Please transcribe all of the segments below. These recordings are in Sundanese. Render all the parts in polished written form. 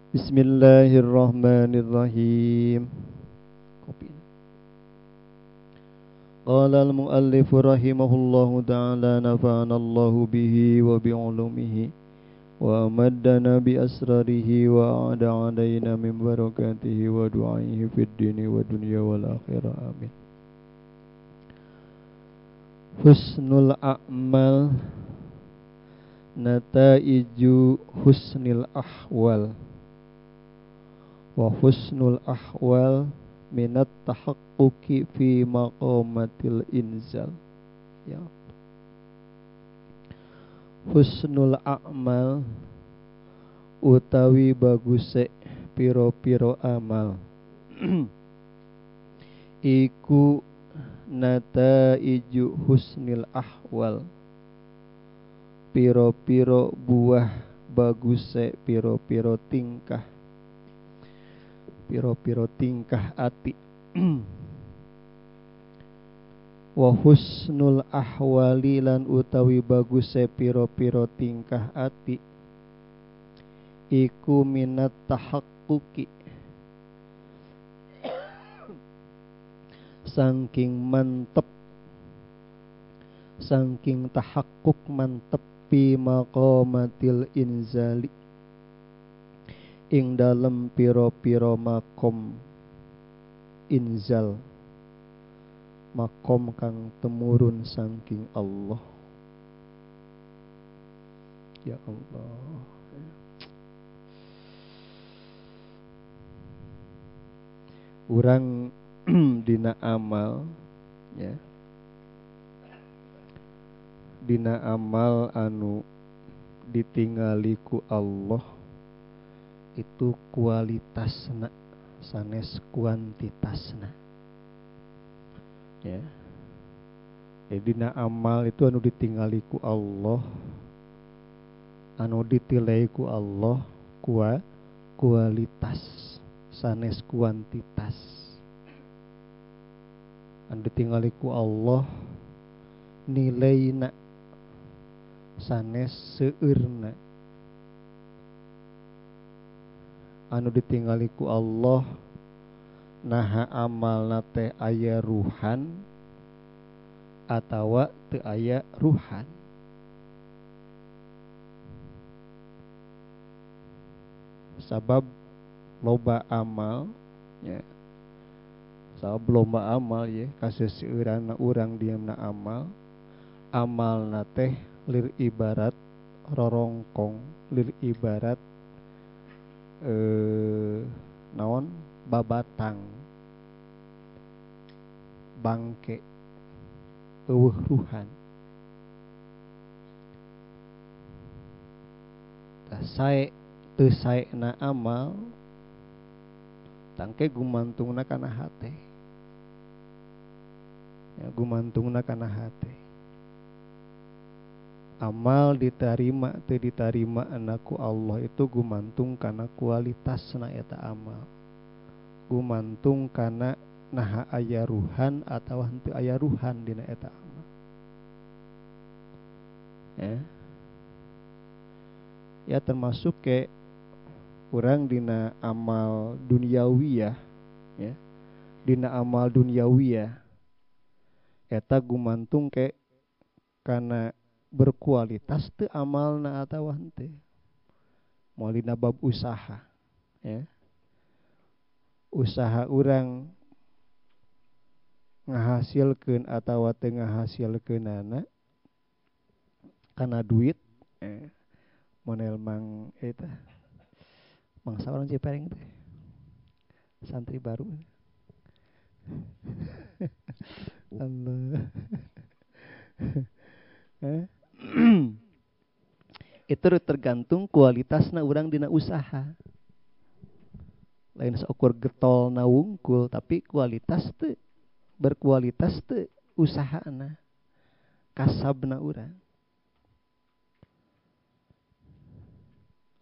Bismillahirrahmanirrahim. Kopi. Qala al-muallif rahimahullahu ta'ala nafa'ana Allahu bihi wa bi'ulumihi wa amaddana bi asrarihi wa a'ada alaina min barakatihi wa du'aihi fid dini wa dunya wal akhirah. Amin. Husnul a'mal nataiju husnil ahwal wa husnul ahwal minat tahaqquqi fi maqamatil inzal. Ya. Husnul a'mal utawi baguse piro-piro amal iku nataiju husnil ahwal, piro-piro buah baguse piro-piro tingkah, piro-piro tingkah ati. Wa husnul ahwali lan utawi baguse piro-piro tingkah ati iku minat tahaqquqi, saking mantep, saking tahakkuk mantep pi maqamatil inzali ing dalem piro-piro makom inzal, makom kang temurun saking Allah. Ya Allah. Urang dina amal, ya, dina amal anu ditingali ku Allah itu kualitasna sanes kuantitasna. Ya. Jadi dina amal itu anu ditingali ku Allah, anu ditilai ku Allah kualitas sanes kuantitas. Anu ditingali ku Allah nilaina sanes seueurna. Anu ditingali ku Allah naha amalna teh aya ruhan atawa teu aya ruhan. Sabab loba amal, ya, sabab loba amal ya kaseuseurana urang diamna amal, amalna teh lir ibarat rorongkong, lir ibarat naon babatang bangke eueuh ruhan. Tah sae teu saena amal tangke gumantungna kana hate. Ya, gumantungna kana hate. Amal diterima teu ditarima ku Allah itu gumantung kana kualitasna eta amal. Gumantung kana naha aya ruhan atawa henteu aya ruhan dina eta amal. Ya. Ya termasuk ke urang dina amal duniawiyah, ya. Dina amal duniawiyah eta gumantung ke kana berkualitas teu amalna atawa henteu. Moal dina bab usaha, ya. Usaha urang ngahasilkeun atawa teu ngahasilkeunana kana duit, model mang eta mangsa orang Cipereng teh santri baru. Allah. Itu tergantung kualitasna urang dina usaha. Lain seukur getolna wungkul, tapi kualitas teu berkualitas teu usahana, kasabna urang.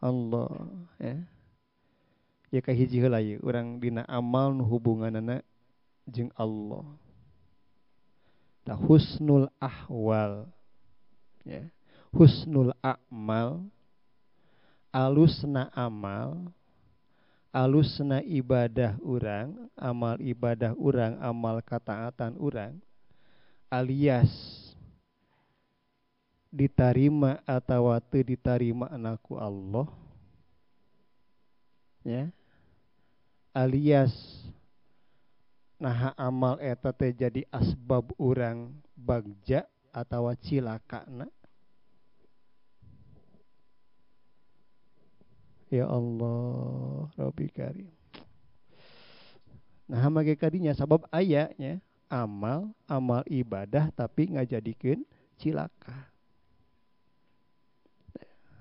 Allah, ya. Ya kahiji heula ieu urang dina amal nu hubunganana jeung Allah. Ta husnul ahwal, ya. Husnul a'mal, alusna amal Alusna ibadah urang, amal ibadah urang, amal kataatan urang, alias ditarima atawa teu ditarima ku Allah, ya, alias naha amal eta teh jadi asbab urang bagja atawa cilakana. Ya Allah, Rabbi Karim. Nah, make kadinya sabab aya nya amal amal ibadah tapi ngajadikeun cilaka.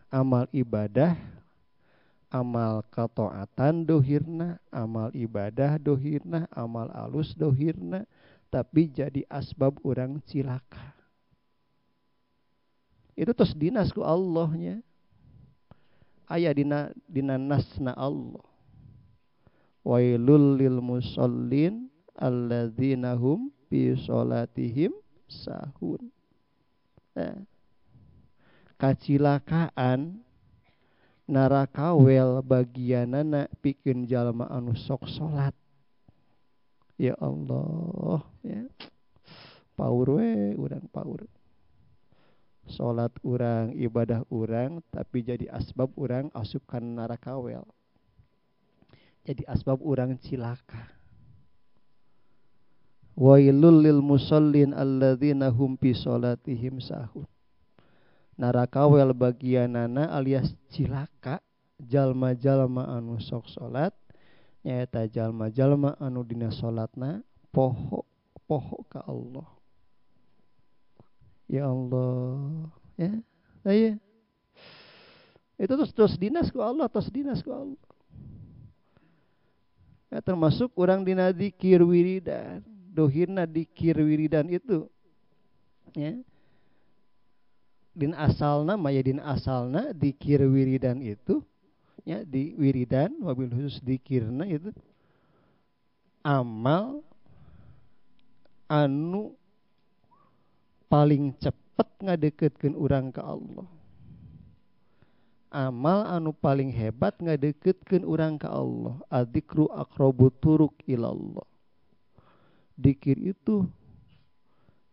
Amal ibadah, amal ketaatan dohirna, amal ibadah dohirna, amal alus dohirna, tapi jadi asbab urang cilaka. Itu terus dinas ku Allahnya. Aya dina nasna Allah. Wailul lil musallin alladzina hum fi sholatihim sahun. Nah, kacilakaan narakawel bagianana pikeun jalma anu sok salat. Ya Allah, ya. Paur we urang paur. Salat urang, ibadah urang, tapi jadi asbab urang asup kana narakawel. Jadi asbab urang cilaka. Wailul lil musallin alladzina hum fi sholatihim sahun. Narakawel bagianana alias cilaka jalma-jalma anu sok salat, nyaeta jalma-jalma anu dina salatna poho poho ka Allah. Ya Allah, ya, iya. Itu terus dinas ku Allah, terus dinas ku Allah. Ya, termasuk orang dina dzikir wiridan, dohirna dzikir wiridan itu, ya. Din asalna, maya din asalna dzikir wiridan itu, ya, di wiridan, wabil khusus dzikirna itu amal anu paling cepet ngadeketkeun urang ka Allah. Amal anu paling hebat ngadeketkeun urang ka Allah. Adzikru aqrabu turuq ilallah. Dzikir itu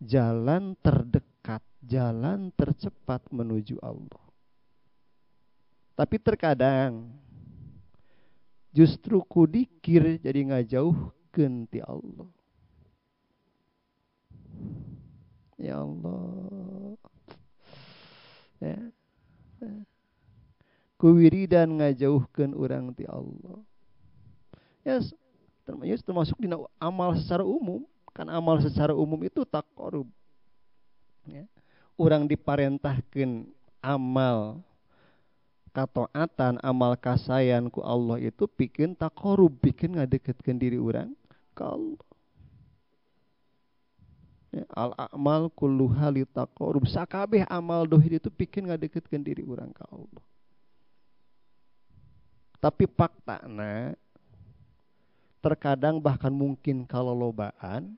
jalan terdekat, jalan tercepat menuju Allah. Tapi terkadang justru ku dzikir jadi ngajauhkeun ti Allah. Ya Allah, ya. Ku wiridan ngajauhkeun urang ti Allah. Ya, termasuk dina amal secara umum. Kan amal secara umum itu taqarrub. Ya. Urang diparentahkeun amal kataatan, amal kasayan ku Allah itu pikeun taqarrub, pikeun ngadeketkeun diri urang ka Allah. Ya, al amal kulluha litaqarrub. Sakabeh amal dohir itu pikeun ngadeketkeun diri urang ka Allah. Tapi faktana terkadang bahkan mungkin kalau lobaan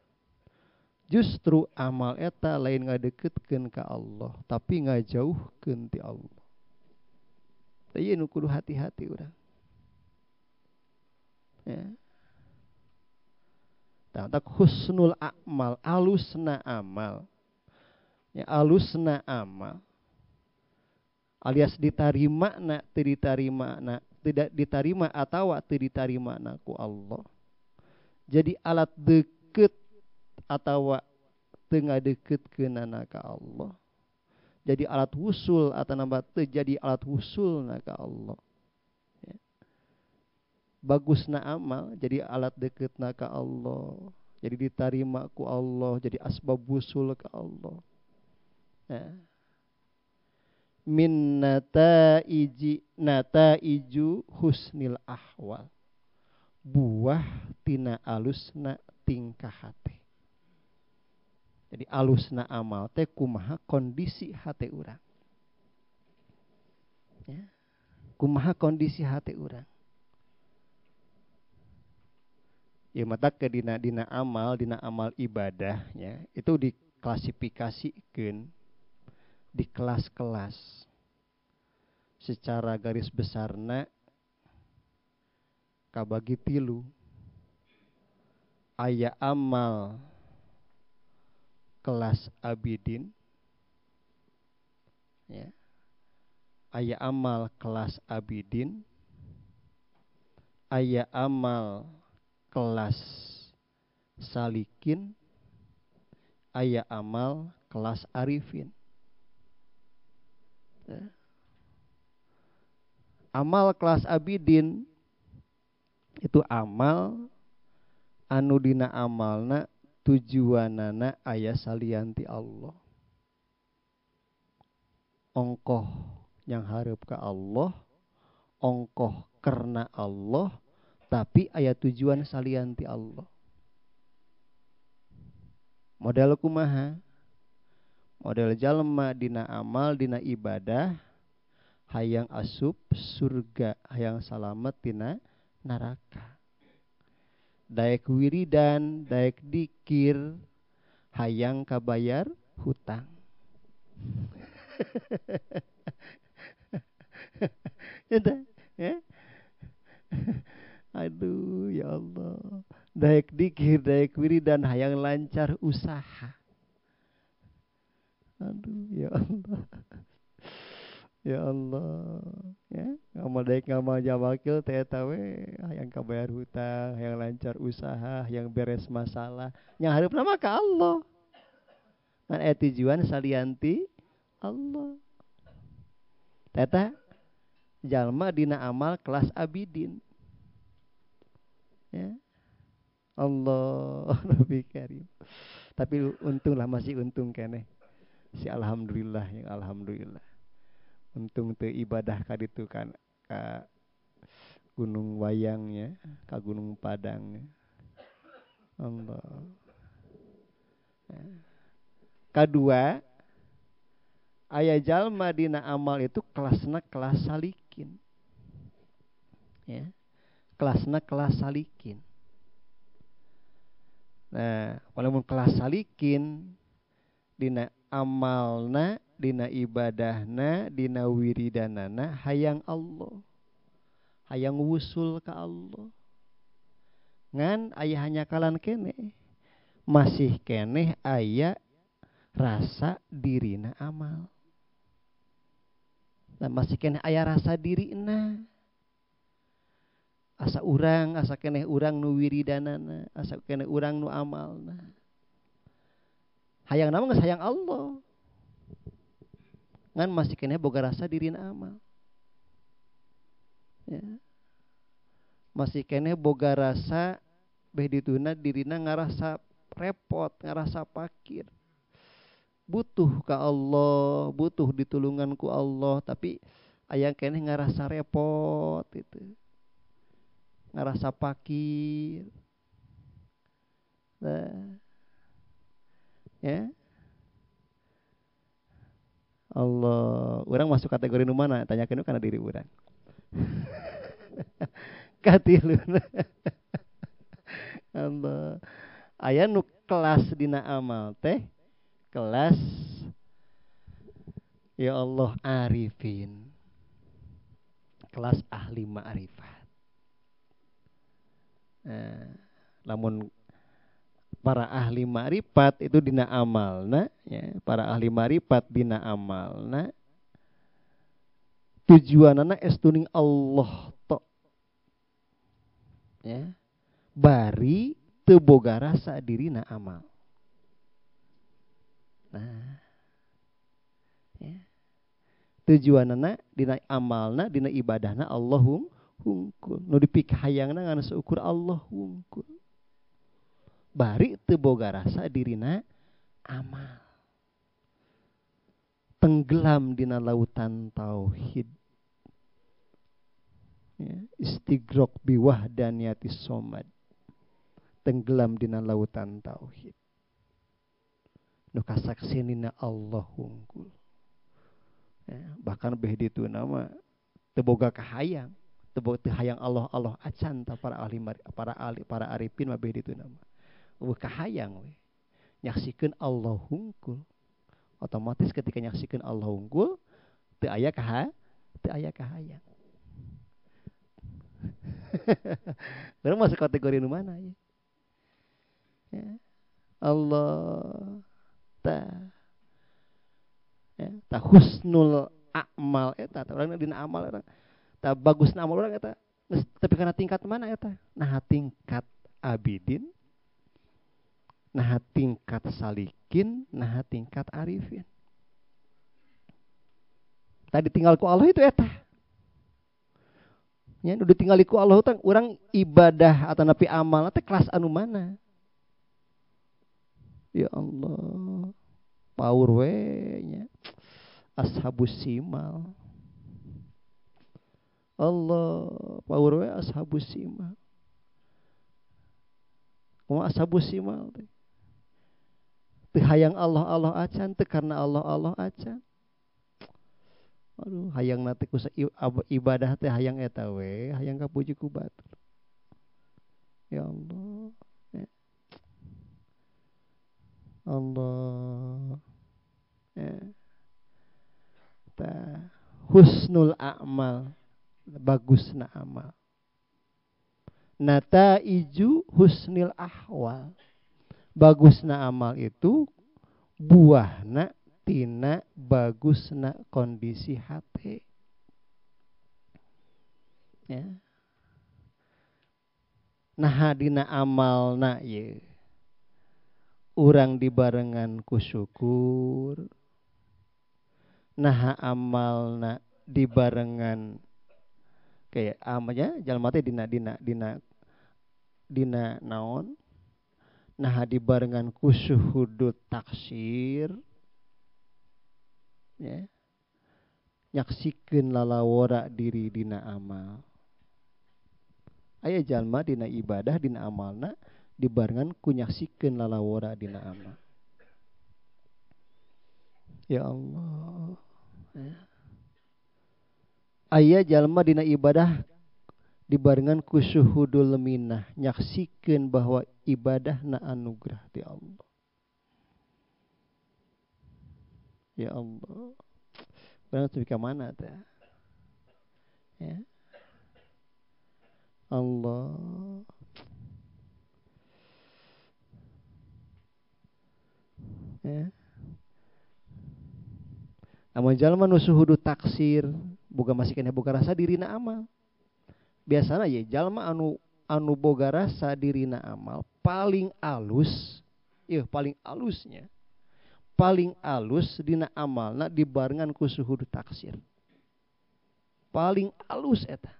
justru amal eta lain ngadeketkeun ka Allah, tapi ngajauhkeun ti Allah. Tah nu kudu hati-hati urang. Ya. Tak husnul amal, alusna amal. Ya, alusna amal alias ditarima na teu ditarima na, tidak ditarima atawa teu ditarima na ku Allah. Jadi alat deket atawa teu ngadeketkeunana ka Allah. Jadi alat wusul atau nambah teu jadi alat wusulna ka Allah. Ya. Bagusna amal jadi alat deketna ka Allah. Jadi ditarima ku Allah, jadi asbab wusul ka Allah. Ya. Min nataiji nataiju husnil ahwal. Buah tina alusna tingkah hate. Jadi alusna amal teh kumaha kondisi hate urang. Ya. Kumaha kondisi hate urang. Ya mata ke dina amal ibadahnya itu diklasifikasikeun di kelas-kelas. Secara garis besarna Kabagi tilu. Aya amal kelas abidin, ya. Aya amal kelas abidin, aya amal kelas salikin, aya amal kelas arifin. Ya. Amal kelas abidin itu amal anu dina amalna tujuanana aya salianti Allah. Ongkoh yang hareup ka Allah, ongkoh karena Allah, tapi aya tujuan salianti Allah. Model kumaha? Model jalma dina amal, dina ibadah, hayang asup surga, hayang salamet dina neraka. Daek wiridan, daek dikir, hayang kabayar hutang. Ya. Aduh ya Allah. Daek dikir, daek wiridan, hayang lancar usaha. Aduh ya Allah. Ya Allah, ya, ngamal daek ngamal jawakil teh eta we, hayang kabayar hutang, hayang lancar usaha, hayang beres masalah. Nya hareupna mah ka Allah. Ngan aya tujuan salianti Allah. Teta jalma dina amal kelas abidin. Ya. Allah Rabbi Karim. Tapi untunglah masih untung keneh. Si alhamdulillah, yang alhamdulillah. Untung teu ibadah ka ditu kan ka Gunung Wayang ya, ka Gunung Padang ya. Allah. Ya. Kadua, aya jalma dina amal itu kelasna kelas salikin. Ya. Kelasna kelas salikin. Nah, walaupun kelas salikin dina amalna, dina ibadahna, dina wiridanana hayang Allah. Hayang wusul ka Allah. Ngan aya hanyakalan keneh. Masih keneh aya rasa dirina amal. Nah, masih keneh aya rasa dirina. Asa urang, asa keneh urang nu wiridanana, asa keneh urang nu amalna. Hayang nama geus hayang Allah. Ngan masih keneh boga rasa dirina amal. Ya. Masih keneh boga rasa beh dituna dirina ngarasa repot, ngarasa pakir. Butuh ka Allah, butuh ditulungan ku Allah, tapi aya keneh ngarasa repot itu. Ngarasa pakir. Nah. Ya. Allah, orang masuk kategori nu mana? Tanyakeun kana diri urang. Katiluna. Allah. Aya nu kelas dina amal teh, kelas ya Allah arifin. Kelas ahli ma'rifat. Nah, lamun para ahli ma'rifat itu dina amalna, ya, para ahli ma'rifat dina amalna tujuanana estuning Allah tok. Ya. Bari teu boga rasa dirina amal. Nah. Ya. Tujuanana dina amalna, dina ibadahna Allah hungkul. Nu dipikahayangna ngan seukur Allah hungkul. Bari teu boga rasa dirina amal. Tenggelam dina lautan tauhid. Ya, istigrok biwahdaniyati somad. Tenggelam dina lautan tauhid. Nu kasaksinina Allah hungkul. Ya, bahkan beh ditu nama teu boga kahayang, teu hayang Allah Allah acan ta para ahli para arifin mah beh ditu nama. Eueuh kahayang we. Nyaksikeun Allah hungkul. Otomatis ketika nyaksikeun Allah hungkul teu aya kahayang. Urang masuk kategori nu mana ya? Ya. Allah ta. Ya, ta husnul amal eta urang dina amal urang. Ta bagusna amal urang eta. Tapi kana tingkat mana eta? Nah tingkat abidin, nah tingkat salikin, nah tingkat arifin. Tadi tinggal ku Allah itu eta. Nya udah tinggal ku Allah teh urang ibadah atau napi amal teh kelas anu mana? Ya Allah. Paur we nya. Ashabus simal. Allah, paur we ashabus simal. Kumaha ashabus simal teh? Teu hayang Allah Allah acan, teu karena Allah Allah acan. Aduh, hayang nate ku ibadah teh hayang eta we, hayang kapuji ku batur. Ya Allah. Ya. Allah. Ya. Ta husnul a'mal, bagusna amal. Nataiju husnil ahwal. Bagusna amal itu buahna tina bagusna kondisi hati. Ya. Nah dina amalna ye. Urang dibarengan ku syukur. Nah amalna dibarengan kayak amalnya jalma teh dina dina dina dina naon? Nah dibarengan ku syuhudut taksir. Ya. Nyaksikeun lalawora diri dina amal. Aya jalma dina ibadah dina amalna dibarengan ku nyaksikeun lalawora dina amal. Ya Allah. Ya. Aya jalma dina ibadah dibarengan ku syuhudul minnah, nyaksikeun bahwa ibadahna anugerah ti Allah. Ya Allah. Urang teu ka mana teh? Ya. Allah. Ya. Amun jalma nu suhudu taksir, boga masih keneh boga rasa dirina amal. Biasana ye jalma anu boga rasa dirina amal paling alus, ieu paling alusnya. Paling alus dina amalna dibarengan ku suhudu taksir. Paling alus eta.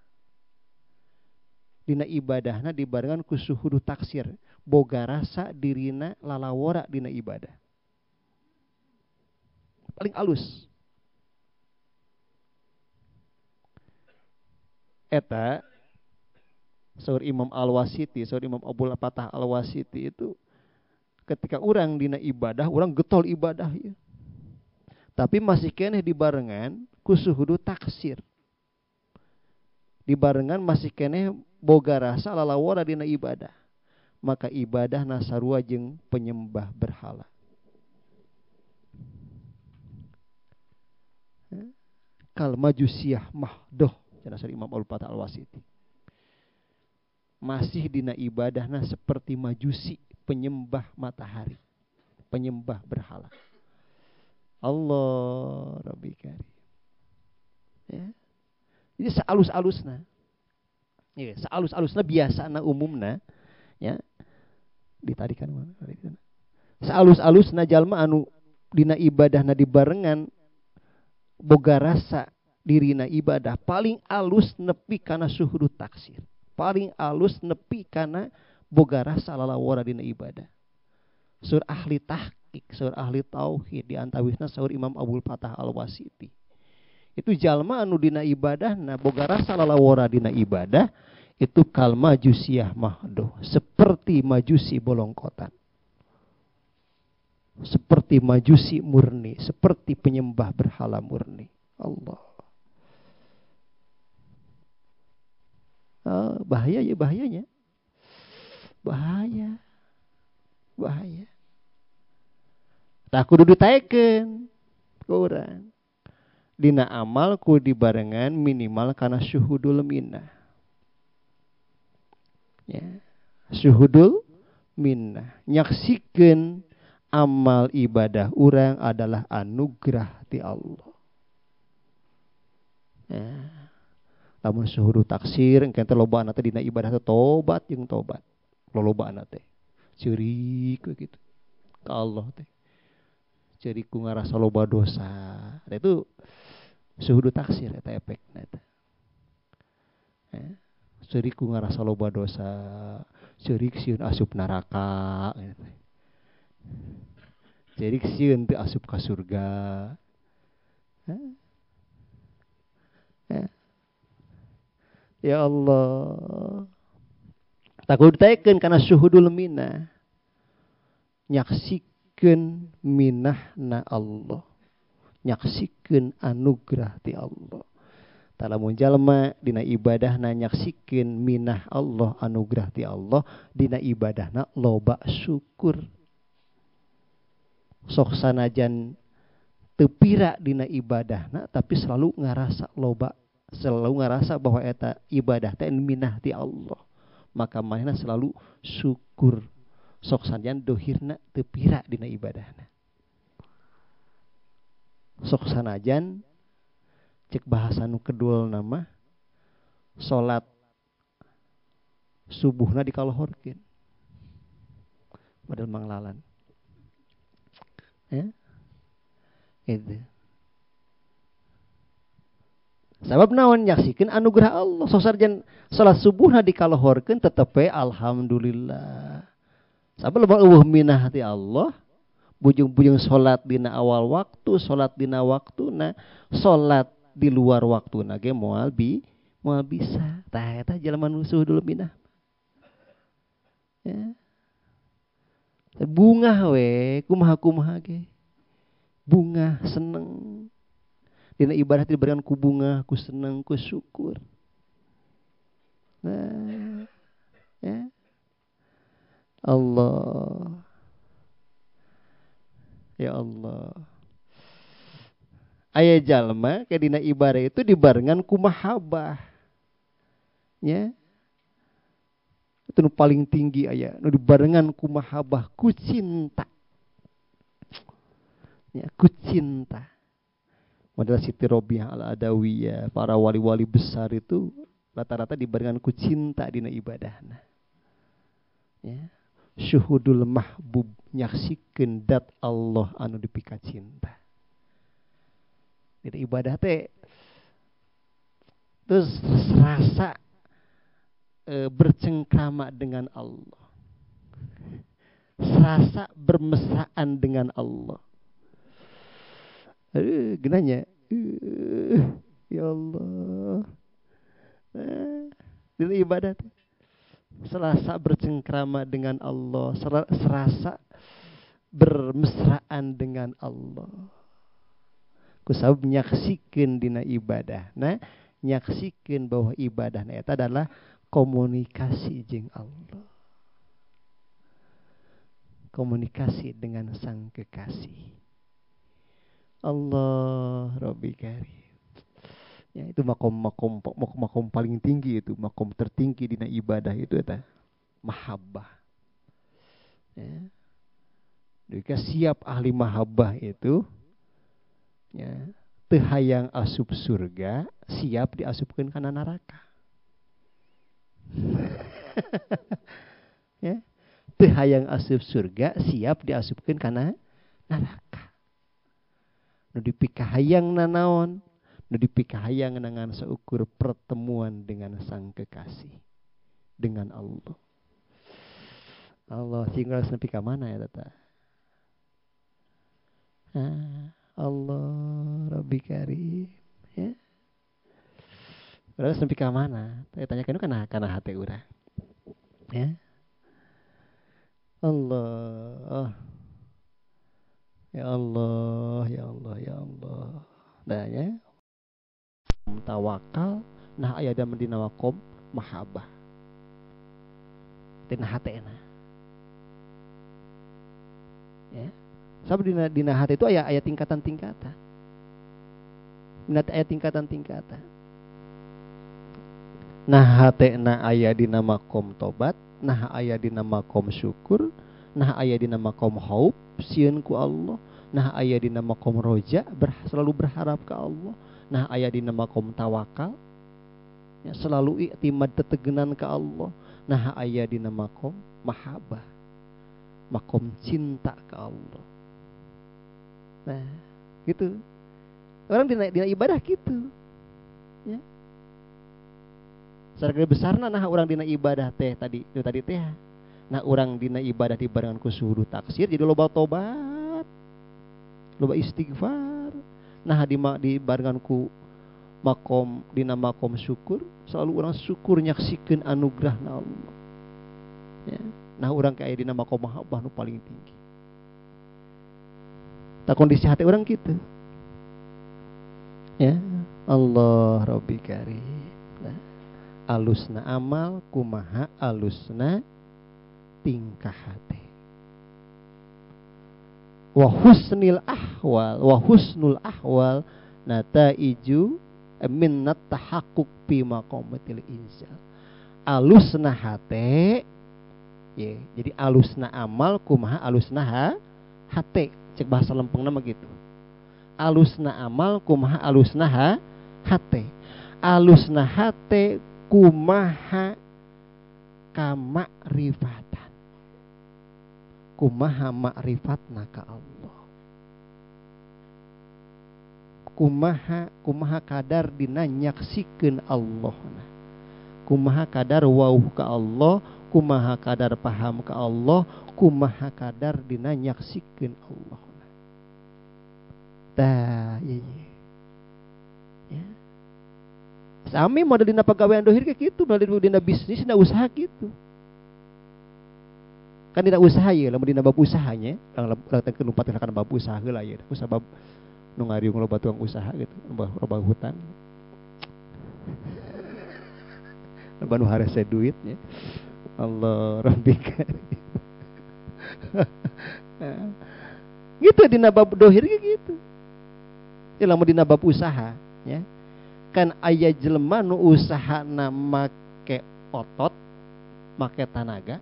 Dina ibadahna dibarengan ku suhudu taksir, boga rasa dirina lalawora dina ibadah. Paling alus. Eta saur Imam Al-Wasiti, saur Imam Abul Fatah Al-Wasiti itu ketika urang dina ibadah, urang getol ibadah ya. Tapi masih keneh dibarengan ku suhudu taksir. Dibarengan masih keneh boga rasa lalawora dina ibadah. Maka ibadah nasarua jeung penyembah berhala. Kal majusiyah mahdoh, cenah saur Imam Abul Fatah Al-Wasiti. Masih dina ibadahna seperti majusi, penyembah matahari, penyembah berhala. Allah Rabbi Karim. Ya. Jadi saalus-alusna. Ya, saalus-alusna biasana umumna ya. Ditarikan mana? Saalus-alusna jalma anu dina ibadahna dibarengan boga rasa dirina ibadah paling alus nepi kana suhudu taksir. Paling alus nepi kana boga rasa lalawora dina ibadah. Sur ahli tahqiq, sur ahli tauhid di antawisna saur Imam Abul Fatah Al-Wasiti. Itu jalma anu dina ibadahna boga rasa lalawora dina ibadah itu kal majusiyah mahdoh, seperti majusi bolongkotan. Seperti majusi murni, seperti penyembah berhala murni. Allah. Oh, bahaya ya bahayanya. Bahaya. Bahaya. Tak kudu ditaekeun ku urang. Dina amal ku dibarengan minimal kana syuhudul minnah. Ya. Syuhudul minnah nyaksikeun amal ibadah urang adalah anugerah ti Allah. Ya. Lamun syuhudu taksir engke teh lobana teh dina ibadah teh tobat jeung tobat. Lolobana teh ceurik we kitu ka Allah teh. Ceurik ku ngarasa loba dosa. Nah, itu syuhudu taksir eta efekna eta. Ya. Ceurik ku ngarasa loba dosa, ceurik sieun asup neraka gitu. Ceurik sieun teu asup ka surga. Ya. Ya Allah. Takut ditaekeun kana syuhudul minnah. Nyaksikeun minahna Allah. Nyaksikeun anugerah ti Allah. Lamun jalma dina ibadahna nyaksikeun minah Allah, anugerah ti Allah, dina ibadahna loba syukur. Sok sanajan teu pira dina ibadahna tapi selalu ngarasa loba, selalu ngarasa bahwa eta ibadah teh minah ti Allah. Maka manehna selalu syukur. Sok sanajan dohirna teu pira dina ibadahna. Sok sanajan cek bahasa nu kedul nama salat subuhna dikalohorkeun padahal manglalan. Ya. Gitu. Sabab naon nyaksikeun anugerah Allah. Sok sanajan salat subuhna dikalohorkeun tetep we alhamdulillah. Sabab loba eueuh minah ti Allah, bujung-bujung salat dina awal waktu, salat dina waktuna, salat di luar waktuna ge moal bisa. Tah eta jelema nu syuhudul minnah. Ya. Bungah we kumaha-kumaha ge. Bungah seneng. Dina ibadah diberikan ku bungah, ku seneng, ku syukur. Nah, ya. Allah. Ya Allah. Aya jalma ke dina ibadah itu dibarengan ku mahabbah. Ya. Itu nu paling tinggi aya, nu dibarengan ku mahabbah, ku cinta. Ya, ku cinta. Model Siti Robiah Al-Adawiyah, para wali-wali besar itu rata-rata dibarengan ku cinta dina ibadahna. Ya. Syuhudul mahbub nyaksikeun dat Allah anu dipika cinta. Jadi ibadah teh terus rasa bercengkrama dengan Allah, serasa bermesraan dengan Allah. Aduh, genanya, ya Allah. Jadi ibadah teh serasa bercengkrama dengan Allah, serasa bermesraan dengan Allah. Kusabab nyaksikeun dina ibadah. Nah, nyaksikeun bahwa ibadah na eta adalah komunikasi jeung Allah. Komunikasi dengan sang kekasih. Allah Rabbi Karim. Ya, itu makom paling tinggi itu, makom tertinggi dina ibadah itu eta mahabbah. Ya. Jika siap ahli mahabbah itu ya, teu hayang asup surga, siap diasupkeun kana neraka. Ya, teu hayang asup surga, siap diasupkeun kana neraka. Nu dipikahayang nanaon? Nu dipikahayang dengan seukur pertemuan dengan sang kekasih, dengan Allah. Allah sing nepi ka mana ya tata? Allah Rabbi Karim, ya. Terus nepi ka mana? Tanyakan itu kana hati urang. Ya. Allah. Ya Allah, ya Allah, ya Allah. Nah, ya. Tawakal, nah aya da dina makom mahabbah. Tina hatena. Ya. Sabab dina hati itu aya tingkatan-tingkatan. Dina aya tingkatan-tingkatan. Nah hatena aya dina makom tobat, nah aya dina makom syukur, nah aya dina makom khauf sieun ku Allah, nah aya dina makom roja selalu berharap ke Allah, nah aya dina makom tawakal ya, selalu iktimad tetegenan ke Allah, nah aya dina makom mahabbah, makom cinta ke Allah. Nah gitu orang dina ibadah gitu ya. Secara besarna nah orang dina ibadah teh tadi itu tadi teh. Nah orang dina ibadah dibarengan ku suhudu taksir jadi loba tobat, loba istighfar. Nah dibarengan ku makom dina makom syukur, selalu orang syukur nyaksikeun anugerahna Allah. Ya. Nah orang kayak dina makom mahabbah nu paling tinggi. Tak kondisi hati orang gitu. Ya, Allah Rabbi Karim. Nah, alusna amal kumaha alusna tingkah hati. Wa husnil ahwal wa husnul ahwal nataiju minnat tahaqquq fi maqamatil inzal. Alusna hate ya, jadi alusna amal kumaha alusna hate, cek bahasa lempengna mah gitu. Alusna amal kumaha alusna hate. Alusna hate kumaha kamakrifatan, kumaha makrifatna ka Allah, kumaha kadar dina nyaksikeun Allahna, kumaha kadar wauh ka Allah, kumaha kadar paham ka Allah, kumaha kadar dina nyaksikeun Allahna. Tah ieu ya. Sami model dina pagawean dohir kayak gitu, model dina bisnis, dina usaha gitu. Kan dina usaha ya, lamun dina bab usahanya, urang teh lumpat kana bab usaha heula ya. Usaha bab nu ngariung loba tukang usaha gitu, loba hutang. Loba nu harese duit nya. Allah Rabbika. Gitu dina bab dohir gitu. Ya lamun dina bab usaha nya. Kan aya jelema nu usahana make otot, make tanaga.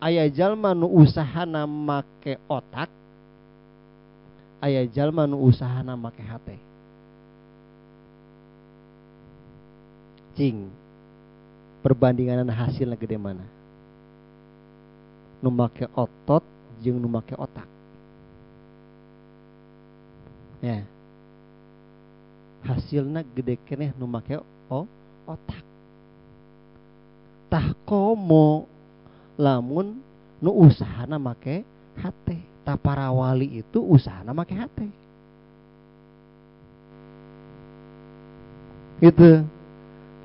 Aya jalma nu usahana make otak. Aya jalma nu usahana make hate. Cing, perbandingan hasilna gede mana? Nu make otot jeung nu make otak. Ya. Hasilna gede keneh nu make otak. Tah komo lamun nu usahana make hate. Tah para wali itu usahana make hate. Gitu.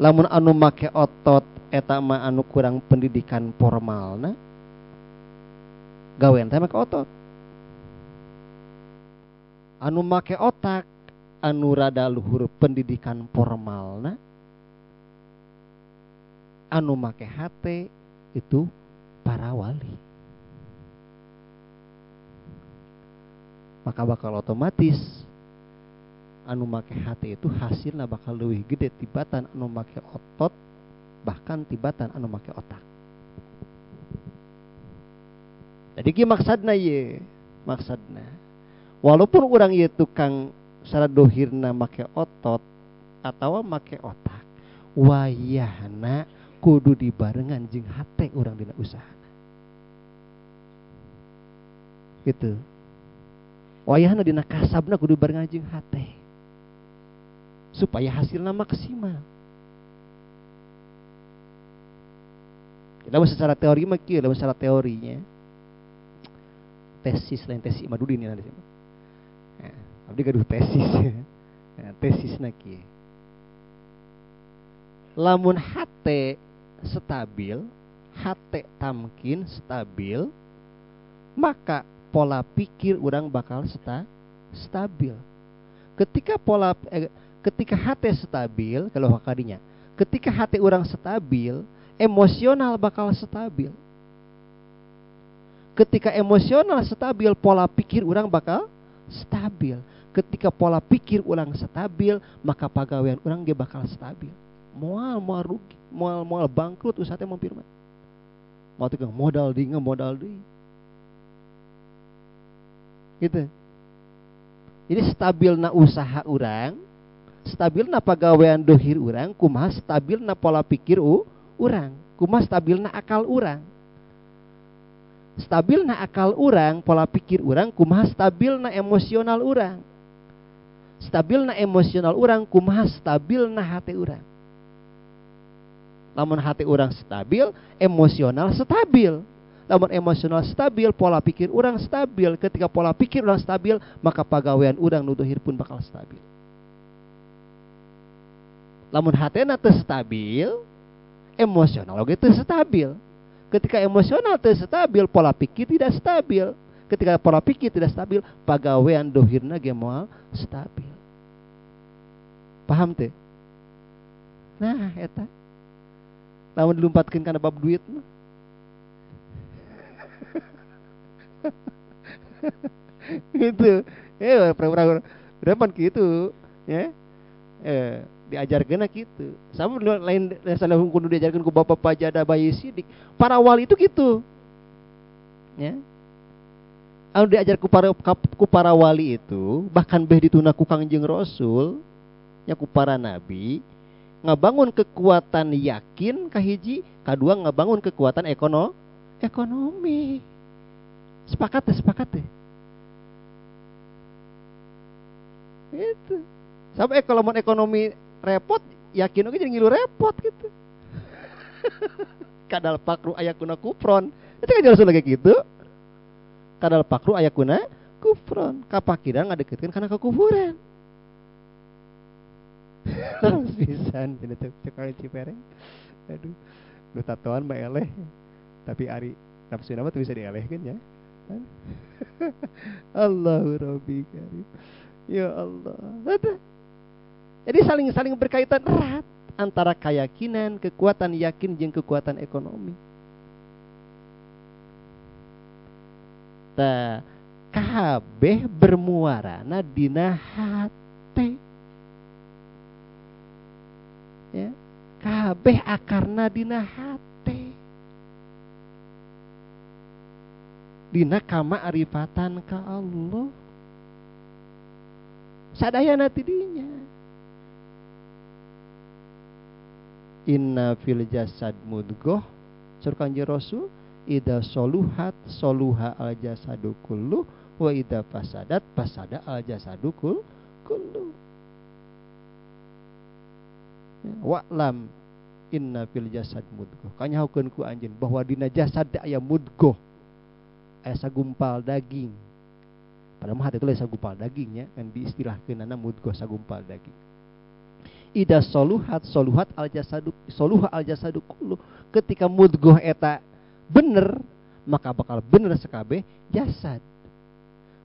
Lamun anu make otot eta mah anu kurang pendidikan formalna, gawean teh make otot. Anu make otak anu rada luhur pendidikan formalna, anu make hate itu para wali. Maka bakal otomatis anu make hate itu hasilna bakal leuwih gede tibatan anu make otot, bahkan tibatan anu make otak. Jadi ki maksudna ye, maksudna walaupun urang ieu tukang secara dohirna make otot atau make otak, wayahna kudu dibarengan jeung hate urang dina usahana. Gitu. Wayahna dina kasabna kudu barengan jeung hate supaya hasilna maksimal. Kita secara teori mah kieu, lamun secara teorinya tesis lain tesis Imadudin ya nanti. Nah, abdi gaduh tesis. Nah, tesisna kieu. Lamun hate stabil, hate tamkin stabil, maka pola pikir orang bakal stabil. Ketika ketika hate stabil, kalau kadinya, ketika hate orang stabil, emosional bakal stabil. Ketika emosional stabil, pola pikir orang bakal stabil. Ketika pola pikir urang stabil, maka pagawean urang ge bakal stabil. Moal moal rugi, moal moal bangkrut usaha teh mampir mah. Moal tukang modal deui, modal deui. Gitu. Jadi stabilna usaha urang, stabilna pagawean dohir urang, kumaha stabilna pola pikir urang, kumaha stabilna akal urang. Stabilna akal urang, pola pikir urang, kumaha stabilna emosional urang. Stabilna emosional urang, kumaha stabilna hati urang. Lamun hati urang stabil, emosional stabil. Lamun emosional stabil, pola pikir urang stabil. Ketika pola pikir urang stabil, maka pagawean urang nu dohir pun bakal stabil. Lamun hatena teu stabil, emosional oge teu stabil. Ketika emosional teu stabil, pola pikir tidak stabil. Ketika pola pikir tidak stabil, pagawean dohirna ge moal stabil. Paham teu? Nah, eta. Lamun dilumpatkeun kana bab duit mah. Gitu. Berapa gitu, ya. Diajarkeun gitu. Sama lain salah kudu diajarkeun ku bapak pajada bayi sidik. Para wali itu gitu. Ya. Anu diajar ku para wali itu, bahkan beh dituna ku Kangjeng Rasul, nya ku para nabi, ngabangun kekuatan yakin kahiji, kadua ngabangun kekuatan ekonomi. Sepakat deh, sepakat deh. Itu. Sampai kalau mau ekonomi repot, yakin oke jadi ngilu repot gitu. Kadal pakru ayakuna kufron. Itu kan jelas lagi gitu. Kadal pakru ayakuna kufron. Kapakiran ngadeketkeun kana kekufuran. Terus pisan cenah cek kali Cipereng. Aduh, nu tatoan mah eleh. Tapi ari nafsu mah teu bisa dielehkeun ya. Allahu Rabbi karim. Ya Allah. Jadi saling-saling berkaitan erat antara keyakinan, kekuatan yakin jeung kekuatan ekonomi. Tah, kabeh bermuarana dina hate. Ya, kabeh akarna dina hate. Dina kamaarifatan ka Allah. Sadayana ti dinya. Inna fil jasad mudghah, saur Kanjeng Rasul, idza soluhat soluha al jasadu kullu wa idza fasadat fasada al jasadu kullu. Ya, wa'lam inna fil jasad mudghah. Kanyahokeun ku anjeun bahwa dina jasad teh aya mudghah. Aya sagumpal daging. Padahal mah hate itu lain sagumpal dagingnya, kan diistilahkeunana mudghah sagumpal daging. Ida soluhat soluhat al jasadu soluha al jasadu kullu. Ketika mudghah eta bener, maka bakal bener sekabeh jasad.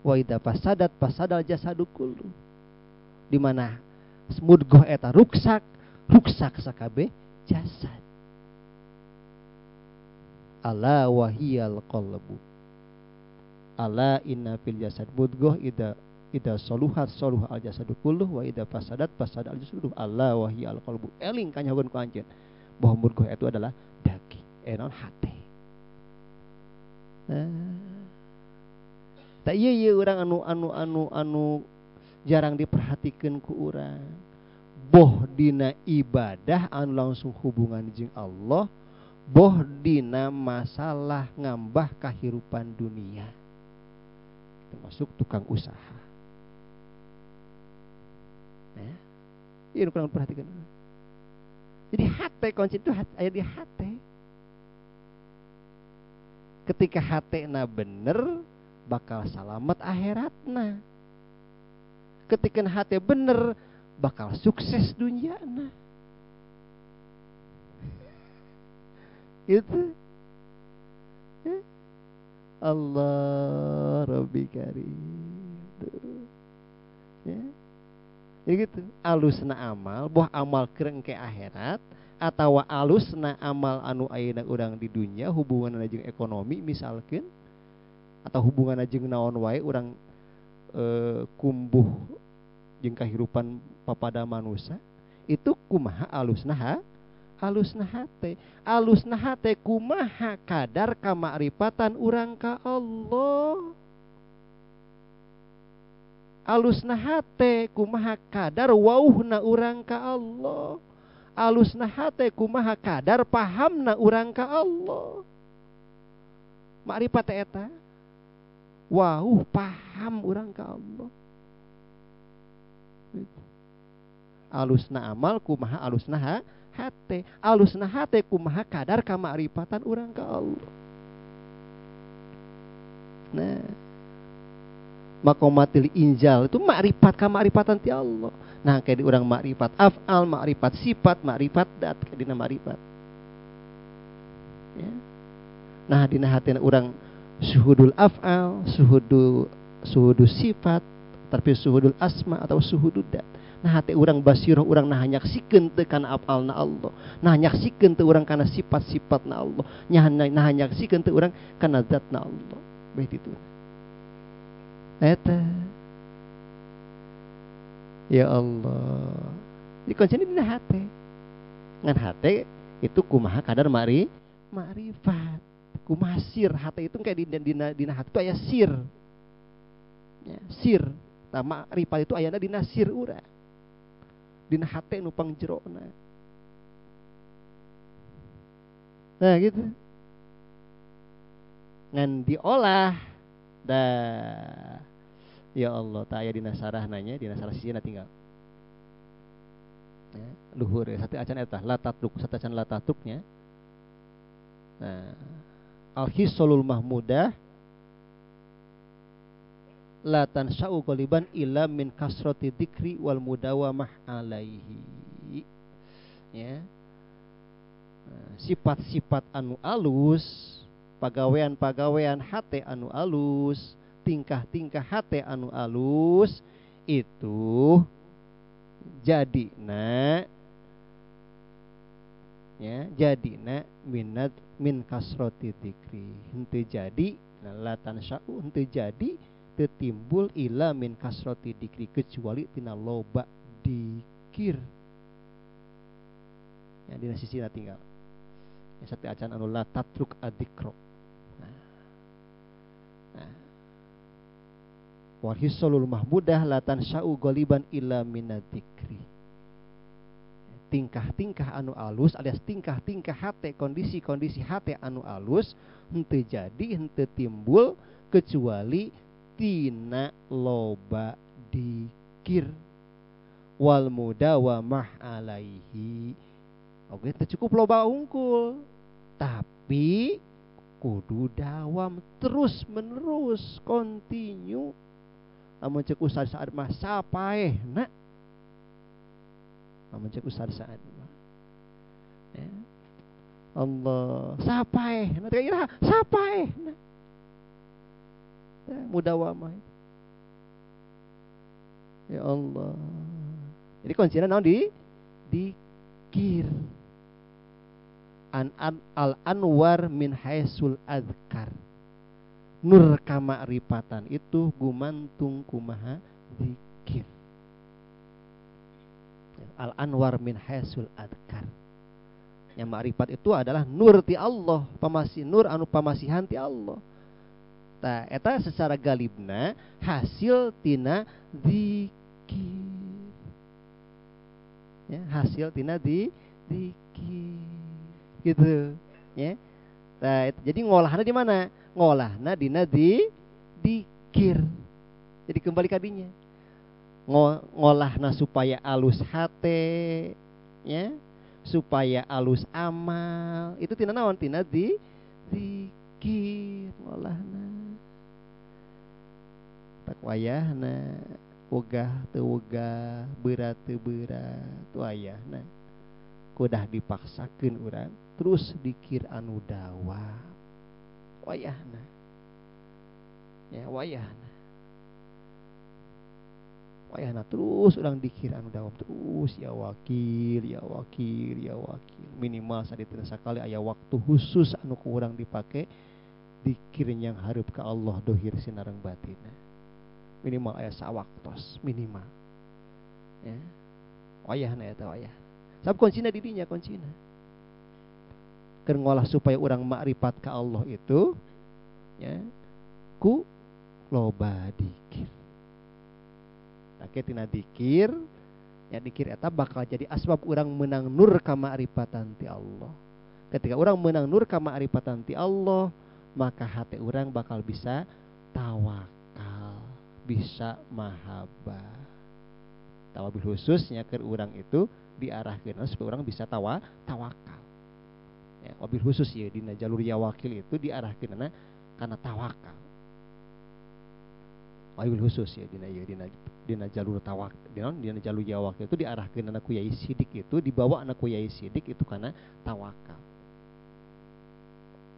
Wa ida fasadat fasadal jasadu kullu. Di mana mudghah eta ruksak, ruksak sakabeh jasad. Ala wahiyal qalbu. Ala inna fil jasad mudghah ida ida soluhat soluha al jasadu kulluh wa ida fasadat fasada al jasadu. Ala wahiyal qalbu. Eling kanyahokeun ku anjeun bahwa mudghah itu adalah daging, naon hate. Nah, tak iya iya urang anu anu anu anu jarang diperhatikeun ku urang. Boh dina ibadah anu langsung hubungan jeung Allah, boh dina masalah ngambah kahirupan dunia, termasuk tukang usaha. Ya, ini kurang perhatikan. Jadi hate kunci itu aya di hate. Ketika hatena bener, bakal salamet akhiratna. Ketika hate bener, bakal sukses duniana. Gitu. Ya. Allah Rabbi Karim. Ya. Ya gitu. Alusna amal, boh amal keur engke akhirat atawa alusna amal anu ayeuna urang di dunia hubunganna jeung ekonomi misalkeun atau hubunganna jeung naon wae urang. kumbuh jeung kahirupan papada manusia itu kumaha alusna ha? Alusna hate. Alusna hate kumaha kadar kamakrifatan urang ka Allah. Alusna hate kumaha kadar wauhna urang ka Allah. Alusna hate kumaha kadar pahamna urang ka Allah. Makrifat eta wauh paham urang ka Allah. Alusna amal kumaha alusna ha? Hate. Alusna hate kumaha kadar kamakrifatan urang ka Allah. Nah, maqamatil injal itu makrifat kamakrifatan ti Allah. Nah, kayak di urang makrifat af'al, makrifat sifat, makrifat dat, kayak dina makrifat. Ya. Nah, dina hatena urang suhudul af'al, suhudu sifat, tapi suhudul asma atau suhudul dat. Nah hati urang basirah urang nah nyaksikeun teu kana afalna Allah. Nah nyaksikeun teu urang kana sifat-sifatna Allah. Nah nyaksikeun teu urang kana zatna Allah. Bae ditu. Eta. Ya Allah. Di kuncina dina hate. Ngan hate itu kumaha kadar makrifat. Kumaha sir hate itu kayak dina hate itu aya sir. Ya, sir. Tah makrifat itu ayana dina sir urang. Dina hate nu pangjerona. Nah gitu. Ngan diolah dah. Ya Allah, tak aya dina sarah nanya, dina sarah sisina tinggal. Ya, luhur ya, satu acan eta la tatruk, satu acan la tatruknya. Nah, al-hisalul mahmudah la tansha'u qaliban illa min kasrati dzikri wal mudawamah alaihi. Ya. Sifat-sifat anu alus, pagawean-pagawean hate anu alus, tingkah-tingkah hate anu alus itu jadina ya, jadina minat min kasrati dzikri. Henteu jadi la tansha'u, henteu jadi tetimbul ila min kasrati dikri, kecuali tina loba dikir. Ya, dina sisina tinggal. Ya, satu acan anu la tatruk adikro. Nah. Wal hisalul mahmudah la tansha'u ghaliban ila minadzikri. Tingkah-tingkah anu alus alias tingkah-tingkah hate, kondisi-kondisi hate anu alus henteu jadi henteu timbul kecuali tina loba dikir wal mudawamah alaihi. Oke, teu cukup loba unggul, tapi kudu dawam terus menerus kontinu. Lamun cek Ustaz Saad mah sapaehna. Lamun cek Ustaz Saad mah. Ya. Allah, sapaehna teh iraha sapaehna. Mudawamah. Ya Allah. Jadi kuncinya naon di dikir. An al anwar min haisul azkar. Nur kamakrifatan itu gumantung kumaha zikir. Al anwar min haisul azkar. Yang makrifat itu adalah nur ti Allah, pamasih nur anu pamasihan ti Allah. Tah eta secara galibna hasil tina zikir. Ya, hasil tina di zikir. Gitu, ya. Nah, jadi ngolahna di mana? Ngolahna dina di dikir. Jadi kembali kadinya. Ngolahna supaya alus hate, ya, supaya alus amal. Itu tina naon? Tina di zikir ngolahna. Tak wayahna wegah teu wegah, berat teu berat, wayahna. Kudah dipaksakeun urang terus dikir anu dawam. Wayahna. Ya, wayahna. Wayahna terus urang dikir anu dawam terus ya wakil, ya wakil, ya wakil. Minimal saditena sakali aya waktu khusus anu ku urang dipake dikir yang hareup ka Allah dohir sinareng batina. Minimal aya sawaktos minimal. Ya. Wayahna eta wayah. Sabab kuncina di dinya kuncina. Keur ngolah supaya urang makrifat ka Allah itu ya ku loba dikir. Take tina dikir, ya dikir eta bakal jadi asbab urang menang nur ka makrifatan ti Allah. Ketika urang menang nur ka makrifatan ti Allah, maka hati urang bakal bisa tawakal, bisa mahabbah. Tawabil khususnya ke urang itu diarahkeun supaya urang bisa tawakal. Ya, wabil khusus ya dina jalur ya wakil itu diarahkeunana kana tawakal. Wabil khusus ya dina ieu dina jalur tawak dina jalur ya wakil itu diarahkeunana ku Yai Sidik itu dibawa ku Yai Sidik itu kana tawakal.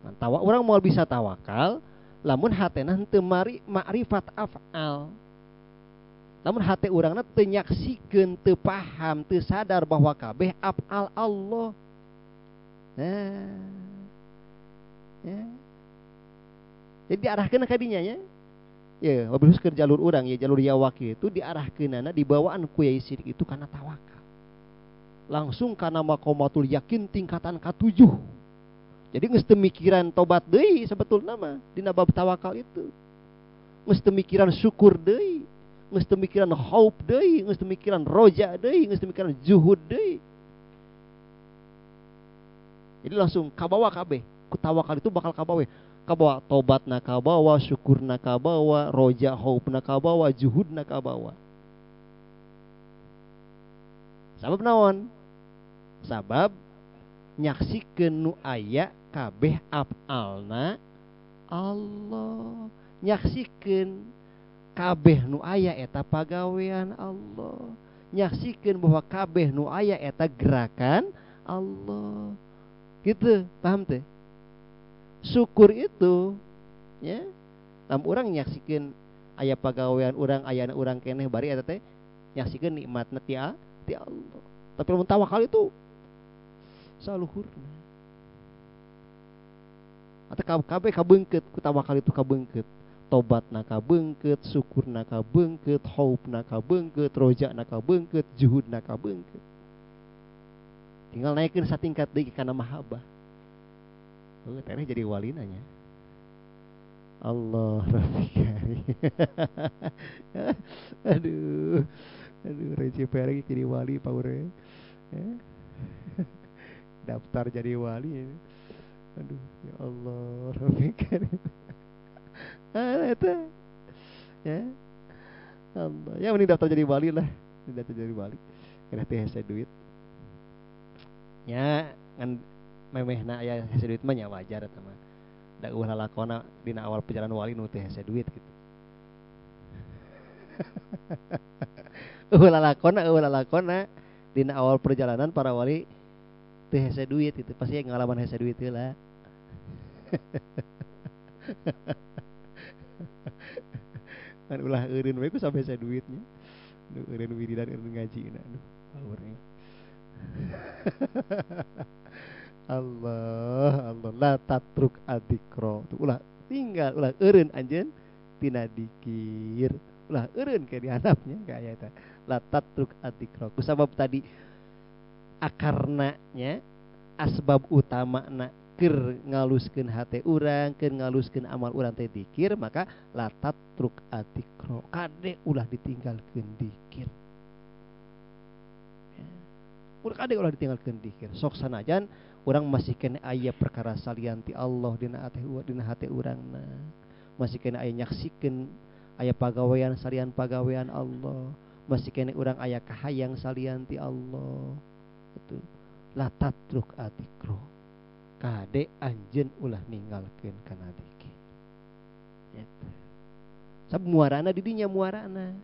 Nah, urang moal bisa tawakal lamun hatena henteu makrifat af'al. Lamun hate urangna teu nyaksikeun, teu paham, teu sadar bahwa kabeh af'al Allah. Nah, ya. Jadi diarahkeun ka dinya nya. Ya, wabil khusus ke jalur urang ya, jalur yawaki itu diarahkeunana dibawaan ku Yai Sidik itu kana tawakal. Langsung kana maqamatul yakin tingkatan ka-7. Jadi geus teu mikiran tobat deui sebetulna mah dina bab tawakal itu. Geus teu mikiran syukur deui, geus teu mikiran khauf deui, geus teu mikiran roja deui, geus teu mikiran zuhud deui. Jadi langsung kabawa kabeh. Ku tawakal itu bakal kabawa. Kabawa tobatna kabawa, syukurna kabawa, roja khaufna kabawa, zuhudna kabawa. Sabab naon? Sabab nyaksikeun nu aya kabeh af'alna Allah. Nyaksikeun kabeh nu aya eta pagawean Allah. Nyaksikeun bahwa kabeh nu aya eta gerakan Allah. Gitu, paham teh? Syukur itu ya, lamun urang nyaksikeun aya pagawean urang, ayana urang keneh bari eta teh nyaksikeun nikmatna ti Allah. Tapi lamun tawakal itu saluhurna. Atau kabeh kabeungkeut ku tawakal itu kabeungkeut. Tobatna kabeungkeut, syukurna kabeungkeut, khaufna kabeungkeut, rojana kabeungkeut, juhudna kabeungkeut. Tinggal naikkeun satingkat deui kana mahabbah. Oh, tereh jadi walina nya. Allah Rabbi. Aduh. Aduh, reci pergi jadi wali paure. Daftar jadi wali. Aduh, ya Allah, Rabbi karim. Ah, eta. Ya. Allah. Ya mending daftar jadi wali lah. Daftar jadi wali. Kena teh hese duit. Ya, ngan memehna aya hese duit mah nya wajar eta mah. Da eueuh lalakona dina awal perjalanan wali nu teh hese duit gitu. Eueuh lalakona dina awal perjalanan para wali teu hese duit gitu. Pasti ngalaman hese duit heula. Kan ulah eureun we ku sampe hese duitnya. Aduh, eureun wiridan eureun ngaji na aduh powernya. Allah, Allah la tatruk adikro. Ulah tinggal ulah eureun anjeun tina dikir. Ulah eureun ke dihandapnya ka aya eta. La tatruk adikro. Kusabab tadi akarna nya asbab utamana keur ngaluskeun hate urang, keur ngaluskeun amal urang teh dikir, maka la tatruk adikro. Kade ulah ditinggalkeun dikir. Ya. Ulah kade ulah ditinggalkeun dikir. Sok sanajan urang masih kena aya perkara salian ti Allah dina hate dina hate urangna. Masih kena aya nyaksikeun aya pagawean salian pagawean Allah. Masih kena urang aya kahayang salian ti Allah. Itu la tatruk adikro. Kade anjeun ulah ninggalkeun kana dikir. Eta. Sab muarana di dinya muarana.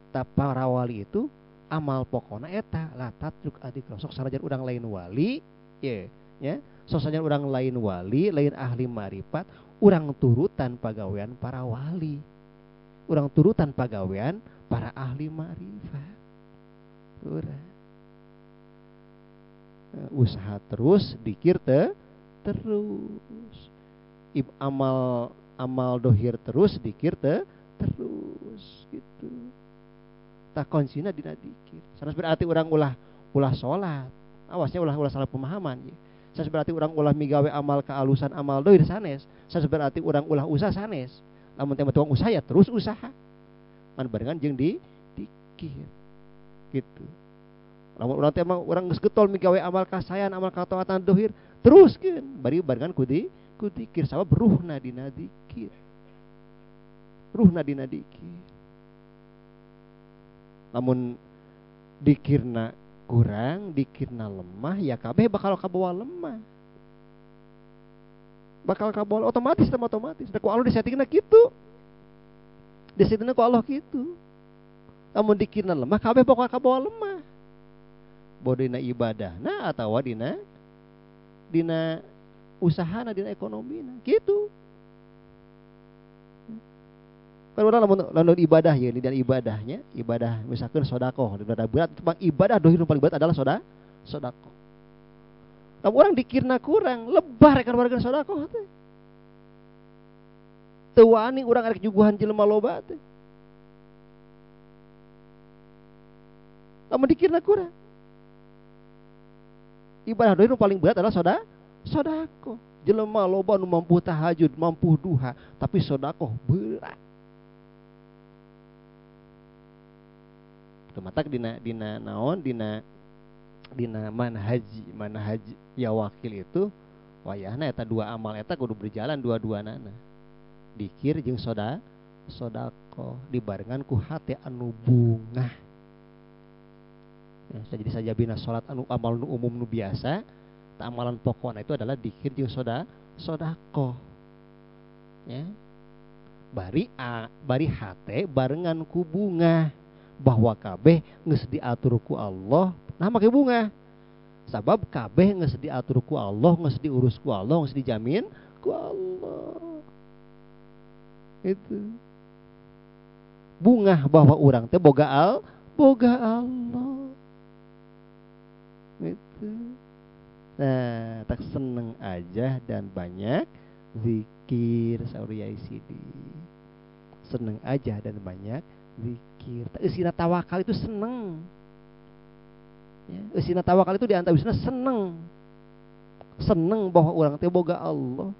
Ta para wali itu amal pokona eta la tatruk adikro. Sok sanajan urang lain wali, ye, nya. Sok sanajan urang lain wali, lain ahli marifat, urang turutan pagawean para wali. Urang turutan pagawean para ahli marifat. Urang usaha terus, dikir terus, amal dohir terus, dikir terus. Terus gitu. Tah kuncina dina dikir. Sanes berarti urang ulah ulah salat. Awasnya ulah ulah salah pemahaman ya. Sanes berarti urang ulah migawe amal kealusan amal dohir sanes. Sanes berarti urang ulah usaha sanes. Lamun teh tukang usaha ya terus usaha. Ngan barengan jeung di dikir. Gitu. Lamun urang teh emang urang geus getol migawe amal kasayan, amal kataatan dohir, teruskeun bari barengan ku di ku dikir sabab ruhna dina dikir. Ruhna dina dikir. Lamun dikirna kurang, dikirna lemah, ya kabeh bakal kabawa lemah. Bakal kabawa otomatis, otomatis. Da ku Allah disettingna kitu. Disettingna ku Allah kitu. Lamun dikirna lemah, kabeh bakal kabawa lemah. Boh dina ibadahna atawa dina dina usahana, dina ekonomina, gitu. Kan urang lamun lamun ibadah ya, dina ibadahnya, ibadah misalkan sodakoh, ibadah berat, ibadah dohir paling berat adalah sodakoh. Lamun urang dikirna kurang, lebar rekan warga sodakoh teh. Teu wani urang arek nyuguhan jelema loba teh. Lamun dikirna kurang. Ibadah dohir paling berat adalah sodakoh. Jelema loba nu mampu tahajud, mampu duha, tapi sodakoh berat. Tumatak dina dina naon dina dina manhaji manhaj ya wakil itu wayahna eta dua amal eta kudu berjalan dua-duanana. Dikir jeung sodakoh dibarengan ku hate anu bungah. Ya, jadi sajabina salat anu amal nu umum nu biasa, ta amalan pokokna itu adalah dikir jeung sodakoh. Ya. Bari bari hate barengan ku bungah bahwa kabeh geus diatur ku Allah, nah make bunga. Sabab kabeh geus diatur ku Allah, geus diurus ku Allah, geus dijamin ku Allah. Itu. Bungah bahwa urang teh boga boga Allah. Itu. Nah, tak seneng aja dan banyak zikir saur Yai Sidi. Seneng aja dan banyak zikir. Eusina tawakal itu seneng. Ya, eusina tawakal itu diantawisna seneng. Seneng bahwa urang teh boga Allah.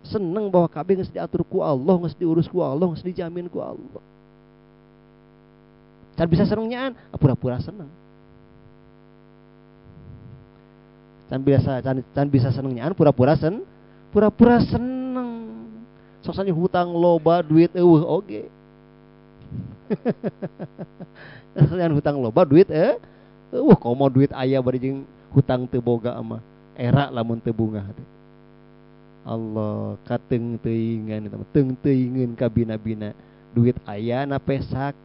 Seneng bahwa kabeh geus diatur ku Allah, geus diurus ku Allah, geus dijamin ku Allah. Can bisa senengnyan, pura-pura seneng. Can bisa can bisa senengnyan, pura-pura pura-pura seneng. Sok hutang loba duit eueuh oge. Sok hutang loba duit eueuh komo duit aya bari jeung hutang teu boga mah era lamun teu bungah teh. Allah kateung teuingan eta mah teung teuingeun ka bina-bina duit aya na pesak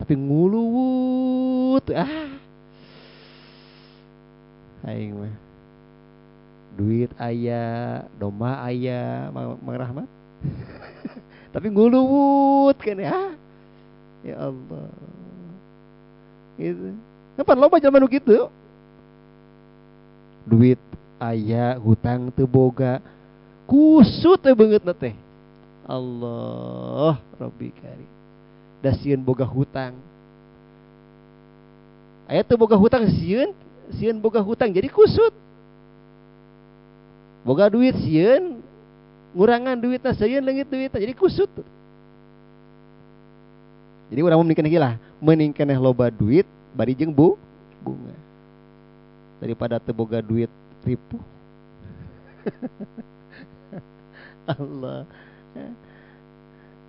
tapi nguluwut ah. Aing mah duit aya, domba aya, Mang Rahmat. Tapi nguluwut kan ya. Ya Allah. Gitu. Kapan loba jelema nu kitu? Duit aya, hutang teu boga. Kusut teh beungeutna teh. Allah Rabbi karim. Da sieun boga hutang. Aya teu boga hutang sieun, sieun boga hutang jadi kusut. Boga duit sieun, ngurangan duitna sieun leungit duitna jadi kusut. Jadi urang mah mending lah, mending keneh loba duit bari jeung bunga. Daripada teu boga duit ripuh. Allah.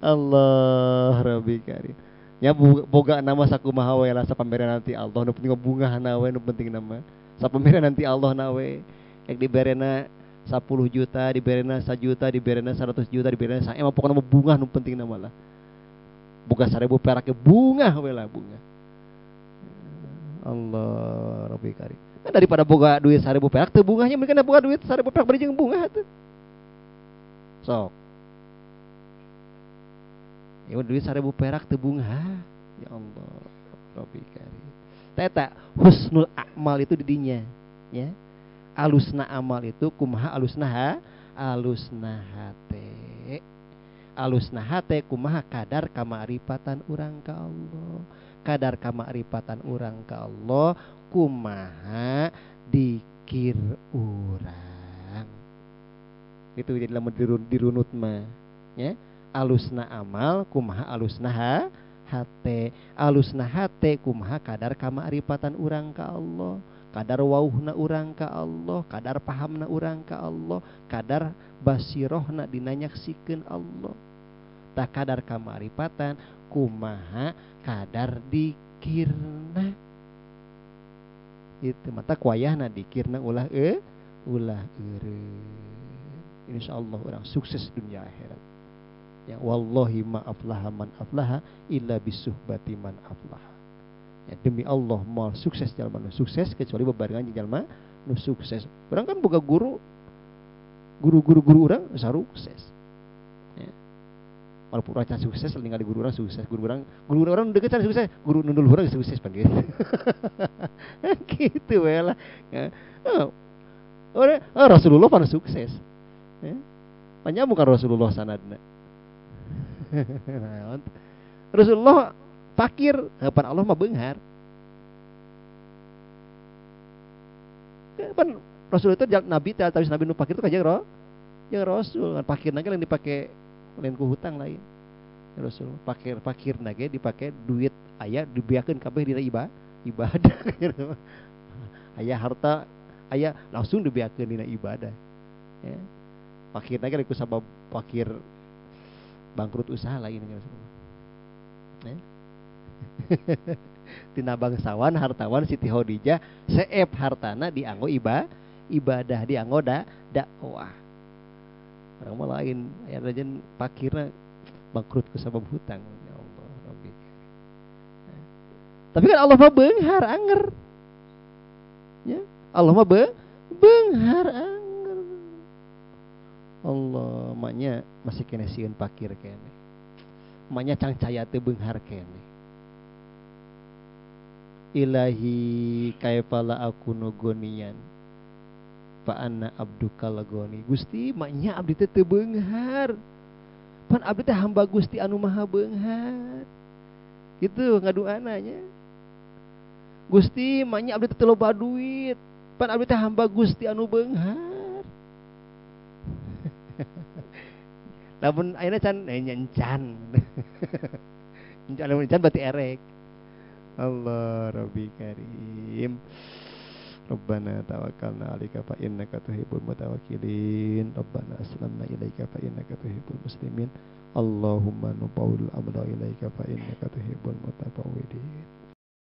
Allah Rabbi karim. Ya boga nama sakumaha we lah sapamere nanti Allah nu penting bungahna we nu penting nama. Sapamere nanti Allah na we. Ek diberena 10 juta, diberena 1 juta, diberena 100 juta, diberena 1 emang pokokna mah bungah nu penting nama lah. Boga 1000 perak ge bungah we lah bunga. Allah Rabbi karim. Kan daripada boga duit 1000 perak teu bungahnya mending boga duit 1000 perak bari jeung bungah atuh. Sok. Ya duit 1000 perak teu bungah. Ya Allah Rabbi karim. Teta husnul amal itu didinya, ya. Alusna amal itu kumaha alusna ha? Alusna hate. Alusna hate kumaha kadar kamaripatan urang ka Allah. Kadar kamaripatan urang ka Allah kumaha dikir urang. Itu jadi lamun dirunut mah ya. Alusna amal kumaha alusna hate. Alusna hate kumaha kadar kamaripatan urang ka Allah. Kadar wauhna urang ka Allah, kadar pahamna urang ka Allah, kadar basirohna dina nyaksikeun Allah. Tah kadar kamaripatan kumaha kadar dikirna. Itu mata kuayahna dikirna ulah ulah eureun. Insyaallah orang sukses dunia akhirat. Ya wallahi ma aflaha man aflaha illa bisuhbati man aflaha. Ya, demi Allah mau sukses jalma nu sukses kecuali bebarengan jeung jalma nu sukses. Urang kan boga guru guru urang sukses. Ya. Walaupun urang can sukses ningali guru urang sukses, guru urang deket can sukses, guru nu luhur urang sukses pan gitu. Gitu we lah. Ya. Oh, Rasulullah pan sukses. Ya. Banyak bukan Rasulullah sanadna. Rasulullah fakir, pan Allah mah beunghar. Pan Rasul itu nabi teh atawa nabi nu fakir itu kayak jeung Rasul, fakir na ge lain dipake lain ku hutang lain. Rasul fakir na ge dipake duit aya dibiakeun kabeh dina ibadah. Aya harta aya langsung dibiakeun dina ibadah. Ya. Fakir na ge ku sabab fakir bangkrut usaha lain Rasulullah. Ya. Tina bangsawan hartawan Siti Khadijah seep hartana dianggo ibadah dianggo dakwah. Orang mah lain aya rajen pakirna bangkrut ku sabab hutang. Ya Allah Rabbi. Tapi kan Allah mah beunghar anger. Ya, Allah mah beunghar anger. Allah maknya masih kene sieun pakir kene. Maknya cangcaya teu beunghar kene. Ilahi kaifala aku nugonian fa anna abduka lagoni. Gusti maknya abdi teh teu beunghar. Pan abdi teh hamba Gusti anu maha beunghar. Gitu ngaduana nya. Gusti maknya abdi teh teu loba duit. Pan abdi teh hamba Gusti anu beunghar. Lamun ayeuna can encan. Encan lamun encan berarti erek. Allah Rabbi Karim. Rabbana tawakkalna 'alaika fa innaka tuhibbul mutawakkilin. Rabbana aslamna ilaika fa innaka tuhibbul muslimin. Allahumma nubawwil amra ilaika fa innaka tuhibbul mutafawwidin.